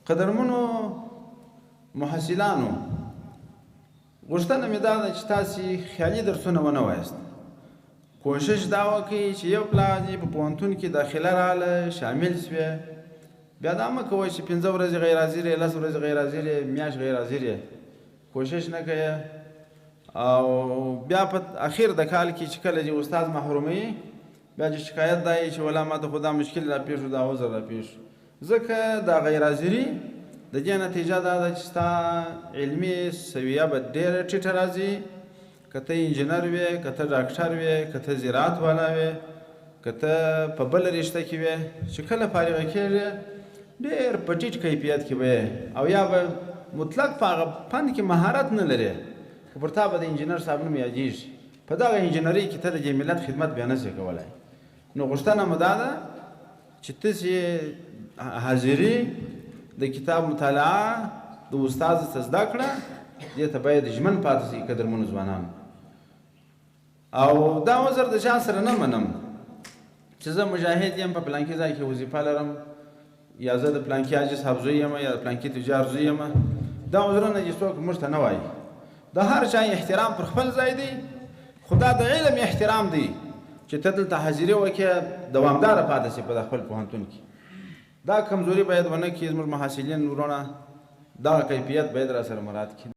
قدرمنو محصلانو، غوښتنه مې دا ده چې تاسې خیالي درسونه ونه وایاست. کوشش دا وکړئ چې یو پلا دې په پوهنتون کې داخله راله، شامل شوې، بیا دا مه کوئ چې 5 ورځې غیر حاضر یې، 10 ورځې غیر حاضر یې، میاشت غیر حاضر یې، کوشش نه کوې او بیا په اخر د کال کې چې کله دې استاد محروموي، بیا چې شکایت دا یې چې ولا ما ته خو دا مشکل راپېښ شو، دا عذر راپېښ شو. ځکه دا غیر حاضري د دې نتیجه دا ده چې ستا علمي سویه به ډېره ټیټه راځي. که ته انجینر وې، که ته ډاکټر وې، که ته زراعت والا وې، که ته په بله رشته کې وې، چې کله فارغه کېږې ډېر په ټیټ کیفیت کې به یې او یا به مطلق په هغه فن کې مهارت نه لرې، خو پر تا به د انجینر صاحب نوم یادېږي. په دغه انجینرۍ کې ته د دې ملت خدمت بیا نه شې کولی. نو غوښتنه مو دا ده چې تاسې حاضري، د کتاب مطالعه، د استاد څخه زده کړه، دې ته باید ژمن پاتې شئ قدرمنو ځوانانو. او دا عذر د چا سره نه منم چې زه مجاهد یم، په پلانکي ځای کې وظیفه لرم، یا زه د پلانکي حاجي صاحب زوی یم، یا د پلانکي تجار زوی یم. دا عذرونه چې څوک موږ ته نه وایي. د هر چا احترام پر خپل ځای دی، خو دا د علم احترام دی چې ته دلته حاضري وکړې، دوامداره پاتې شې په خپل پوهنتون کې. دا کمزوري باید ونه کړي زموږ محصلین وروڼه، دغه کیفیت باید را سره مراعات کړي.